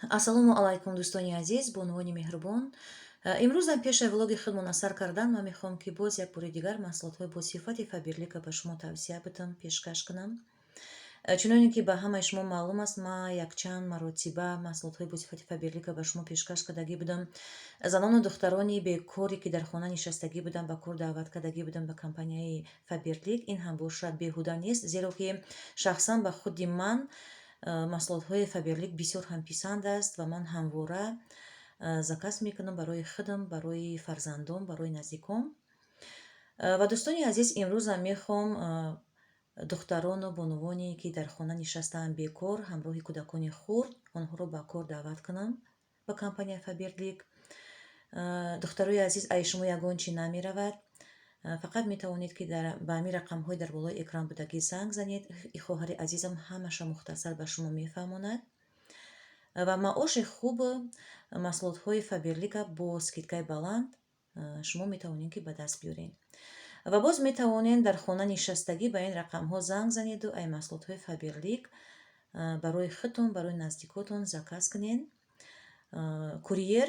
Ассалому алайкум, дӯстони азиз, бонувони меҳрубон. Имрӯзам пешаи влоги худмон асар кардан ман мехоҳам, ки боз як бори дигар маҳсулотҳои босифати Фаберлика ба шумо тавсия бидам, пешкаш кунам. Чуноне ки ба ҳамаи шумо маълум аст, ман якчанд маротиба маҳсулотҳои босифати Фаберлика ба шумо пешкаш кардагӣ будам. Занону духтарони бекоре, ки дар хона нишастагӣ будам, ба кор даъват кардагӣ будам ба компанияи Фаберлик. Ин ҳам бошад беҳуда нест, зеро ки шахсан ба худи ман маҳсулотҳои Фаберлик бисёр ҳам писанд аст ва ман ҳамвора заказ мекунам барои худам, барои фарзандон, барои наздикон. Ва, дӯстони азиз, имрӯзам мехоҳам духтарону бонувоне, ки дар хона нишастаанд бекор, ҳамроҳи кӯдакони хурд, онҳоро ба кор даъват кунам ба компанияи Фаберлик. Духтарои азиз, ай шумо ягон чӣ намеравад, фақат метавонед, ки ба ҳамин рақамҳои дар болои экран будагӣ занг занед. И хоҳари азизам ҳамаша мухтасар ба шумо мефаҳмонад. Ва маоши хуб, маҳсулотҳои Фаберлика бо скидкаи баланд шумо метавонед, ки ба даст биёред. Ва боз метавонед дар хона нишастагӣ ба ин рақамҳо занг занеду ай маҳсулотҳои Фаберлик барои худтон, барои наздикотон заказ кунед. Курьер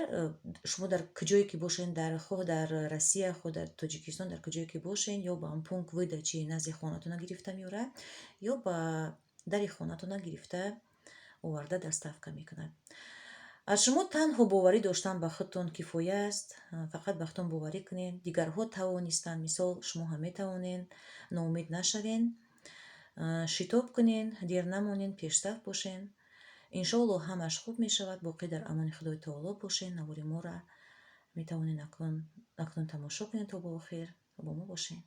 шумо дар куҷое ки бошед, дар хоҳ дар Россия, хоҳ дар Тоҷикистон, дар куҷое ки бошед, ё ба пункт выдачи назди хонатона гирифта меорад, ё ба дари хонатона гирифта оварда доставка мекунад. Аз шумо танҳо боварӣ доштан ба худтон кифоя аст. Фақат ба худтон боварӣ кунед. Дигарҳо тавонистанд, мисол, шумо ҳам метавонед. Ноумед нашавед, шитоб кунед, дер намонед, пешсаф бошед. Иншоалло, ҳамаш хуб мешавад. Боқӣ дар амони Худои Таоло бошед. Навори моро метавонед акнун тамошо кунед то ба охир. Бо мо бошед.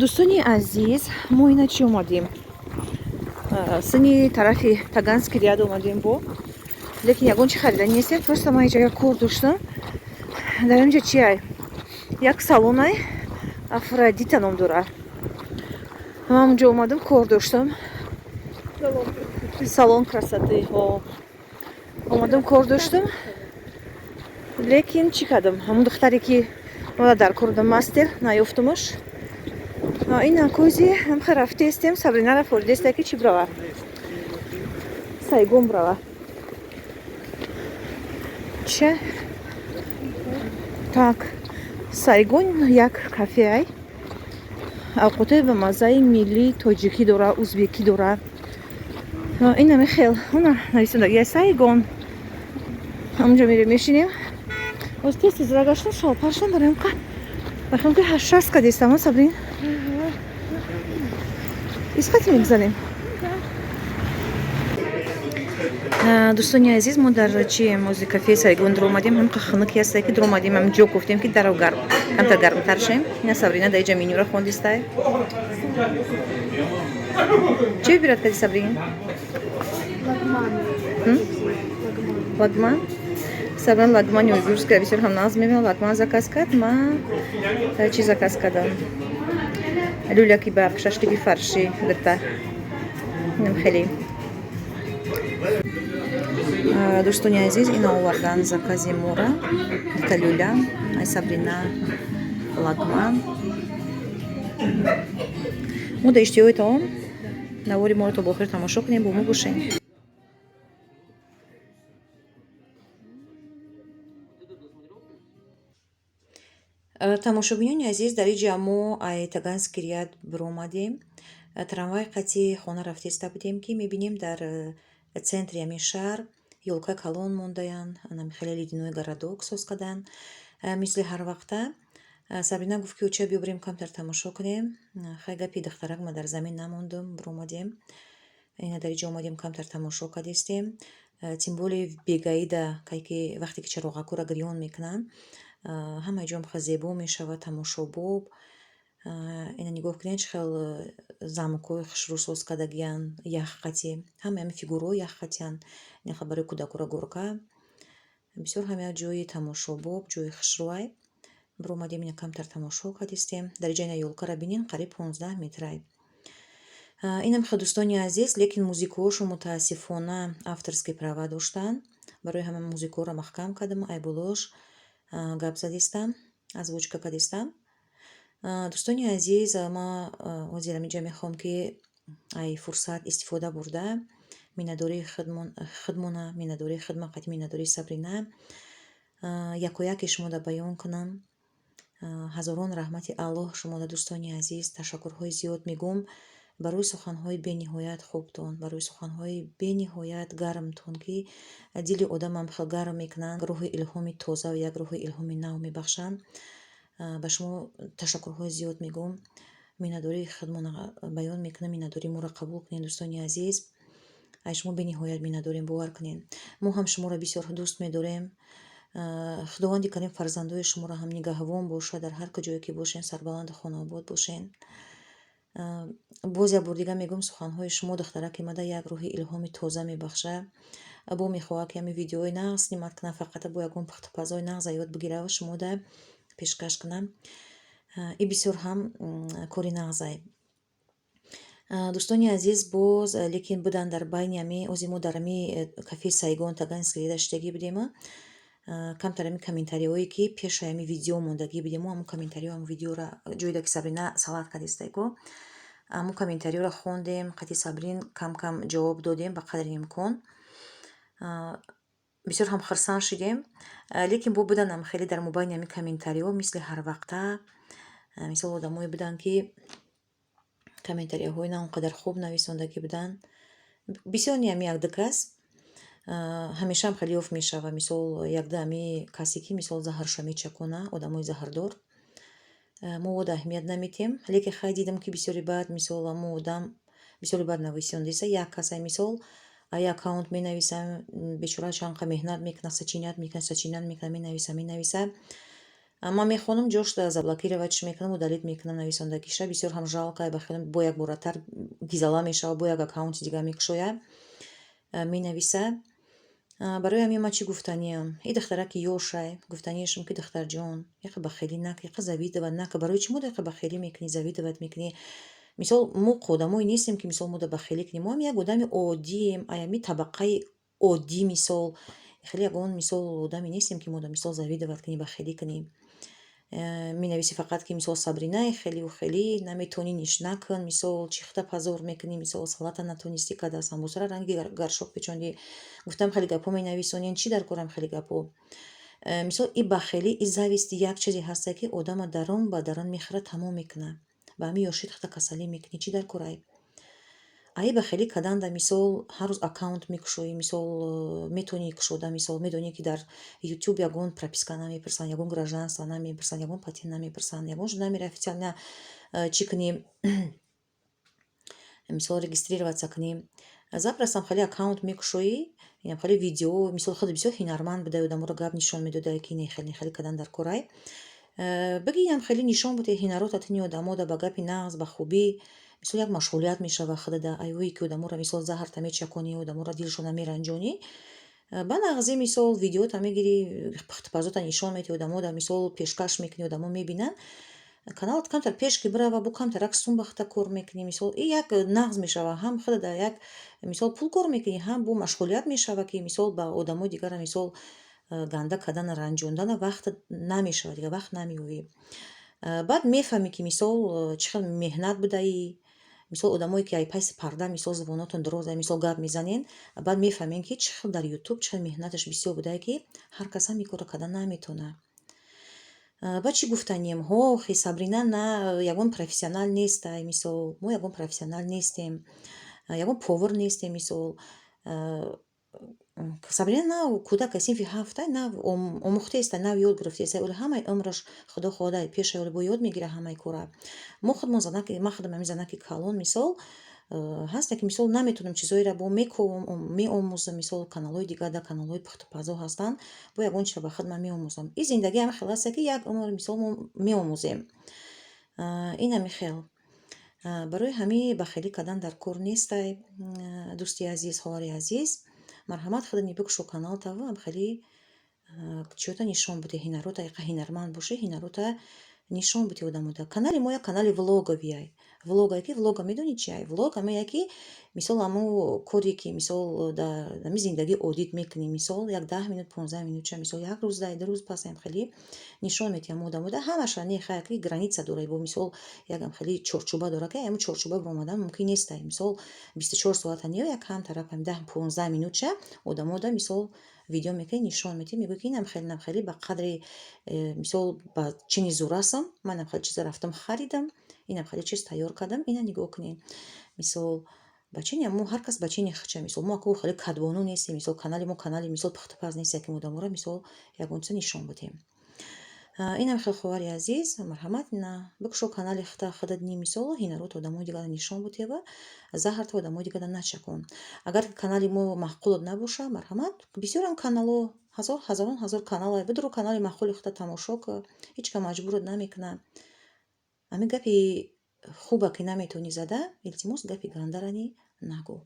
Дӯстони азиз, мо ина чӣ омадем, сини тарафи Таганский ряд омадем бо, лекин ягон чи харида нестем. Просто ман инҷа як кор доштам. Дар инҷа чи ай, як салонай, Афродита ном дорад. Ман унҷо омадам, кор доштам, салон красоты омадам, кор доштам, лекин чӣ кардам, ҳамон духтаре, ки мада дар кор будам, мастер, наёфтумаш. Ин акози ҳамха рафтестем. Сабринара форидеста, ки чӣ брава, Сайгон брава. Ча так, Сайгон як кафеай, авқотҳои ба маззаи миллии тоҷикӣ дора, узбекӣ дора. Инами хел она нависондагия Сайгон. Ҳамунҷо мерем, мешинем. Оз тез тез гаштам, шалпаршам бароям ка бахам, ки ҳашаст кадестам. Сабрин, исқати мегзанем. Дӯстони азиз, мо дар чи мози кафеи Сайгон дуромадем. Ҳам хунук ҳаста, ки дуромадем, ҳам ҷо гуфтем, ки даро гарм, камтар гармтар шем. Ина Сабрина дар иҷа менюра хондистай. Чӣ выбирать кади, Сабрин? Лагман. Сабрин лагмани уйгурская бисёр ҳам нағз мебинам, лагман заказ кард. Ма чӣ заказ кардам? Люля кебаб, шашлики фарши дата. Инам хеле. Дӯстони азиз, ина овардан закази мора: дута люля ай Сабрина, лагман. Мо да иштиҳои таом. Навори моро то ба охир тамошо кунем, бо мо бошем. Тамошобинони азиз, дар иҷа мо ай Таганский ряд биромадем, трамвай қати хона рафтиста будем, ки мебинем, дар центри ҳамин шаҳр ёлка калон мондаянд, хеле ледяной городок соз карданд. Мисли ҳар вақта Сабрина гуфт, ки уча биё, бирем, камтар тамошо кунем. Хай, гапи духтарак ма дар замин намондум, биромадем. Ина дар иҷо омадем, камтар тамошо кардистем. Тем более бегаида кай ки вақте ки чароғакҳоро гирён мекунанд, ҳама ҷо хел зебо мешавад, тамошобоб. Ина нигоҳ кунед, чӣ хел замкҳои хушрӯ соз кардагиянд ях қатӣ. Ҳамаи ҳамин фигураҳо ях қатиянд. Ина барои кӯдакҳоро горка. Бисёр ҳам як ҷои тамошобоб, ҷои хушрӯай. Биромадем, ина камтар тамошо кардистем. Дар иҷа ина ёлкаро бинен, қариб 15 метрай. Инам хел, дӯстони азиз, лекин музикаҳошон, мутаассифона, авторские права доштанд. Барои ҳама музикаҳоро маҳкам кардам, айболош гап задистам, озвучка кардистам. Дӯстони азиз, ма ҳозир ҳаминҷа мехоҳам, ки ай фурсат истифода бурда, Миннатдории худмона, миннатдории худма қати миннатдории Сабрина якояке шумода баён кунам. Ҳазорон раҳмати Аллоҳ шумода, дӯстони азиз, ташаккурҳои зиёд мегӯм барои суханҳои бениҳоят хубтон, барои суханҳои бениҳоят гармтон, ки дили одамам хел гарм мекунанд, рӯҳи илҳоми тоза ва як рӯҳи илҳоми нав мебахшанд. Ба шумо ташаккурҳои зиёд мегӯм, миннатдории худмона баён мекунам. Миннатдории моро қабул кунед, дӯстони азиз. Ай шумо бениҳоят миннатдорем, бовар кунед, мо ҳам шуморо бисёр дӯст медорем. Худованди карим фарзандои шуморо ҳам нигаҳбон бошад, дар ҳар куҷое ки бошен, сарбаланду хонаобод бошен. Боз як бор дига мегӯм, суханҳои шумо, духтараки мада, як рӯҳи илҳоми тоза мебахшад. Бо мехоҳад, ки ҳамин видеои нағз снимать кунам, фақат бо ягон пухтупазои нағза ёд бигирава, шумода пешкаш кунам. И бисёр ҳам кори нағзай. Дӯстони азиз, боз лекин будан дар байни ами ози мо дар ами кафеи Сайгон Таганский даштагӣ будема, камтар ами комментариҳое, ки пеши ами видео мондагӣ будему, ҳамун комментариҳо, ҳамун видеора, ҷойда ки Сабрина салат кардистайко, ҳамун комментариҳоро хондем, қати Сабрин кам-кам ҷавоб додем ба қадри имкон. Бисёр ҳам хурсанд шудем, лекин бо буданам хеле дар мобайни ҳамин комментариҳо, мисли ҳарвақта, мисол, одамое буданд, ки комментариҳои на он қадар хуб нависондагӣ буданд. Бисёр не, ами якду кас ҳамешаам хеле ёфт мешава, мисол, якду ами касе, ки, мисол, заҳрша мечакона, одамои заҳрдор. Мо ода аҳамият наметиҳем, лекин хай, дидам, ки бисёри баъд, мисол, ҳамо одам бисёри баъд нависондиса, як касай, мисол, ай аккаунт менависа, бечора чанд қа меҳнат мекунад, сочинять мекунад, сочинять мекунад, менависа, менависа. Ман мехонам, ҷошта заблокировать мекунам, удалить мекунам нависондагиша. Бисёр ҳам жалко, ба хелам бо як боратар гизала мешава, бо як аккаунти дига мекушояд, менависа. Барои ҳамин ман чӣ гуфтаниям? И духтараки ёшай, гуфтаниашам, ки духтарҷон, яқа бахелӣ нака, яқа завидовать нака. Барои чӣ мода яқа бахелӣ мекунӣ, завидовать мекунӣ? Мисол, мо одамое нестем, ки, мисол, мода бахелӣ кунем. Мо ҳам як одами оддием, аями табақаи оддӣ, мисол, хеле ягон, мисол, одаме нестем, ки мода, мисол, завидовать кунӣ, бахелӣ кунӣ. Менависӣ фақат, ки, мисол, Сабринай хелиу хелӣ наметонӣ, ниш накун, мисол, чихта позор мекунӣ, мисол, салата натонистӣ када, самбусара ранги горшок печондӣ. Гуфтам, хеле гапҳо менависонен, чӣ дар корам хеле гапҳо? Мисол, и бахелӣ, и зависть як чизе ҳаста, ки одама дарун ба дарун мехӯрад, тамом мекунад. Ба ҳамин ёшит хата касалӣ мекунӣ, чӣ дар корай? Аи бахелӣ карданда, мисол, ҳар рӯз аккаунт мекушоӣ, мисол, метавонӣ кушода, мисол, медонӣ, ки дар Ютуб ягон прописка намепурсанд, ягон гражданство намепурсанд, ягон патент намепурсанд, ягон жо намери официально чӣ кунӣ, мисол, регистрироваться кунӣ. Запросто хеле аккаунт мекушоӣ, хеле видео, мисол, худ бисёр ҳунарманд будаи, одаморо гап нишон медодаи, ки не, хеле хеле кардан дар корай. Бигӣ, ям хеле нишон буд ҳунарота тини одамода ба гапи нағз, ба хубӣ, мисол, як машғулият мешава худада, айвое ки одаморо, мисол, заҳрта мечаконӣ, одаморо дилшона меранҷонӣ. Ба нағзӣ, мисол, видеота мегирӣ, пухтупазота нишон медиҳӣ одамода, мисол, пешкаш мекунӣ, одамо мебинанд. Каналат камтар пеш ки бирава, бо камтарак сум бахта кор мекунӣ, мисол, и як нағз мешава, ҳам худада як, мисол, пул кор мекунӣ, ҳам бо машғулият мешава, ки, мисол, ба одамои дигара, мисол, ганда кардана, ранҷондана вақт намешава, дига вақт намеёвӣ. Баъд мефаҳмӣ, ки, мисол, чӣ хел меҳнат будаӣ. Мисол, одамое ки ай паси парда, мисол, забонотон дароза, мисол, гап мезанен, баъд мефаҳмем, ки чӣ хел дар Ютуб чӣ хел меҳнаташ бисёр будае, ки ҳар кас ҳам ин корро карда наметавонад. Баъд чӣ гуфтанием? Ҳо, хе, Сабрина на ягон профессионал нестай, мисол, мо ягон профессионал нестем, ягон повар нестем, мисол. Сабрина нав кӯдак, синфи ҳафта, нав омӯхтаеста, нав ёд гирифтаеста, оли ҳамаи умраш, худо хоҳад, пеша оли бо ёд мегирад ҳамаи кора. Мо худмон занаки, ман худам ҳамин занаки калон, мисол, ҳаста, ки, мисол, наметавонам чизҳоеро бо мековам, меомӯзам, мисол, каналҳои дигар да каналҳои пухтупазо ҳастанд, бо ягон чизро ба худ ман меомӯзам. И зиндагӣ ҳамин хел аста, ки як умр, мисол, мо меомӯзем. Ин ҳамин хел. Барои ҳамин бахелӣ кардан дар кор нестай, дӯсти азиз, хоҳари азиз. Марҳамат, худани бикушо каналтаву ам хеле чиёта нишон будӣ, ҳунарота, яқа ҳунарманд бошӣ, ҳунарота нишон будӣ одамода. Канали мо як канали влоговый. Влога ки влога, медонӣ чи ай? Влог ама яки, мисол, ҳамо коре ки, мисол, дар ҳами зиндагии оддит мекунӣ, мисол, як 10 минут, 15 минутча, мисол, як рӯз, 2 рӯз пас ам хеле нишон медиҳам одамода ҳамаша. Не, хай, ки граница дора, бо, мисол, якам хеле чорчӯба дора, ки ҳамн чорчӯба баромадан мумкин нестай. Мисол, 24 соата не, як камтарак 10-15 минутча одамода, мисол, видео мекунӣ, нишон медиҳӣ, мегӯӣ, ки инам хеле, инам хеле ба қадри мисол, ба чини зурасам, манам хеле чиза рафтам харидам, инам хеле чиз тайёр кардам, ина нигоҳ кунед. Мисол, ба чини мо, ҳар кас ба чини хича. Мисол, мо аку хеле кадбону нестем, мисол, канали мо канали, мисол, пухтупаз нест, ки одаморо, мисол, ягон чиза нишон бидиҳем. Инам хел, хоҳари азиз, марҳамат, ина бикушо канали хита худат ни, мисол, ҳинарот одамои дигара нишон будева, заҳрто одамои дигара начакон. Агар канали мо маъқулот набоша, марҳамат, бисёрам канало, ҳазор, ҳазорон ҳазор канал, бидуро канали маъқули худта тамошо ку, ҳеҷ кас маҷбурат намекунад. Ҳамин гапи хуба ки наметавонӣ зада, илтимос, гапи гандарани нагӯ.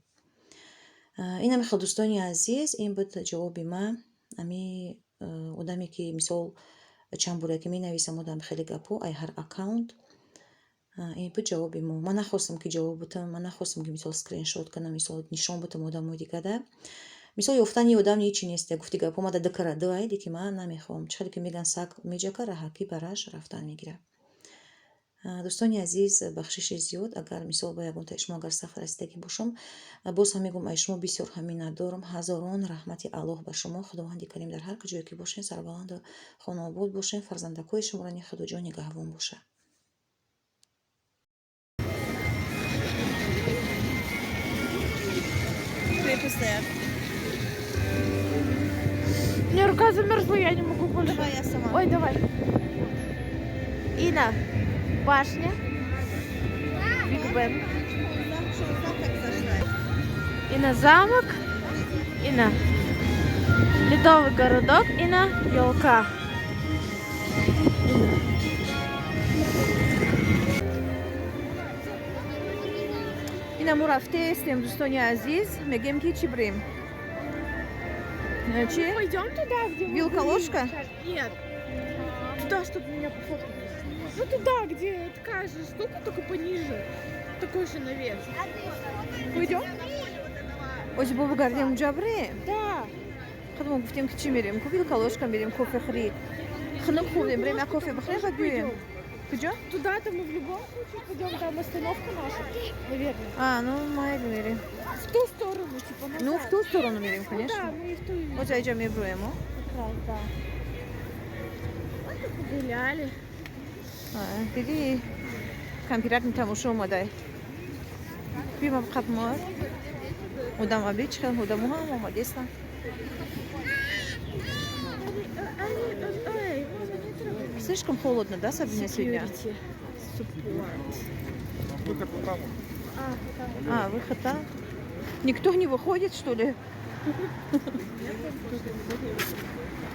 Инам хел, дӯстони азиз, ин буд ҷавоби ман ами одаме ки, мисол, чанд боре ки менависам одам хеле гапҳо ай ҳар аккаунт. Ин буд ҷавоби мо. Ман нахостам, ки ҷавоб бутам, ман нахостам, ки, мисол, скриншот кунам, мисол, нишон бутам одамои дигада. Мисол, ёфтани одам ҳечи нест. Гуфти гапҳо мада дукара ду айде, ки ман намехоҳам. Чӣ хеле ки мегӯянд, саг меҷака, раҳакӣ бараш рафтан мегирад. Дӯстони азиз, бахшиши зиёд, агар, мисол, ба ягонтаи шумо агар сахт расидагӣ бошам. Боз ҳам мегӯям, ай шумо бисёр ҳам миннатдорам. Ҳазорон раҳмати Аллоҳ ба шумо. Худованди карим, дар ҳар куҷое ки бошед, сарбаланду хонаобод бошед, фарзандакҳои шуморо ни Худоҷон нигаҳбон бошад. Крепостная. У меня рука замерзла, я не могу больше. Давай я сама. Ой, давай. Ина, башня. Биг Бен. Ина, замок. Ина, ледовый городок. Ина, елка. Ина. Ина мо рафтестем, дӯстони азиз, мегем, ки чӣ бирем? Чи? Пойдем туда, где мы Вилка, были. Ложка? Нет. Туда, чтобы меня пофоткать. Ну туда, где такая же штука, только пониже. Такой же навес. Пойдем? Ози бо бигардем, унҷа бирем? Да. Худмо гуфтем, ки чӣ мерем? Ку вилка ложка мерем, кофе хӯрӣ. Хунук хӯрдем, бирем, як кофе бихӯрем, баъд биёем. Куҷо? Туда-то мы в любом случае пойдем, там остановка наша, наверное. А, ну майли, мерем. В ту сторону, типа, назад. Ну, в ту сторону мерем, Ну конечно. да, мы и в ту и Ози айҷа меброем, о? Как раз, да. Вот и погуляли. Диди, кампирак тамошо омадай. Бима қабмор. Одам аби чӣ хел одамо ҳам омадестанд. Эй, мама, не трогай. Слишком холодно, да, Сабина, сегодня? Security support. Выход вот там. А, вот там. А, выход там. Никто не выходит, что ли?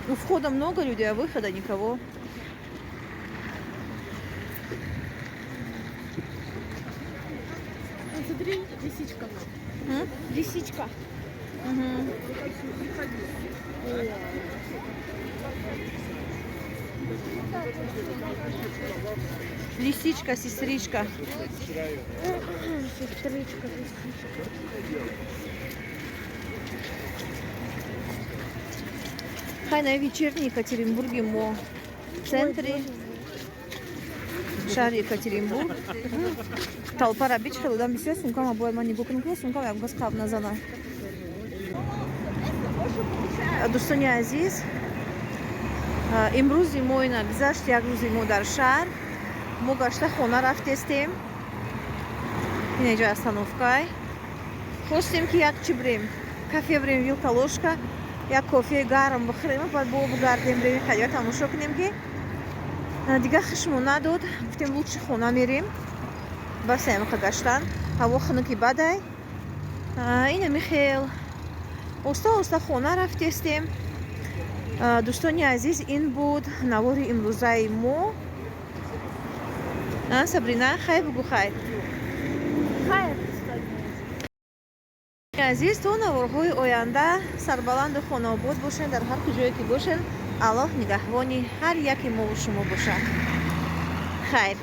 У входа много людей, а выхода никого. Ну, смотри, лисичка. М? Лисичка. Мгм. Лисичка, сестричка. Сестричка, лисичка. Хай, на вечерний Екатеринбурге мо. В центре шаҳри Екатеринбург. Толпа ра бич, хеле одам бисёр. Сумкама бояд ман нигоҳ кунам, ки сумкам ягон кас қаб назана. Дӯстони азиз, имрӯзи мо ина гузашт, як рӯзи мо дар шаҳр. Мо гашта хона рафтестем. Ина иҷо остановкай. Хостем, ки як чӣ бирем, кафе бирем, вилка ложка, як кофеи гарм бихӯрем, баъд бо бигардем, бирем ҳадия тамошо кунем, ки дигар хушмо надод. Гуфтем, лучше хона мерем, бас ямақа гаштан, ҳаво хунуки бадай. Ина михел оста оста хона рафтестем. Дӯстони азиз, ин буд навори имрӯзаи мо. Сабрина, хайр бугӯ, хайр. Хайр, дӯстони азиз, то наворҳои оянда сарбаланду хонаобод бошед. Дар ҳар куҷое ки бошед, Аллоҳ нигаҳбони ҳар яке мову шумо бошад. Хайр.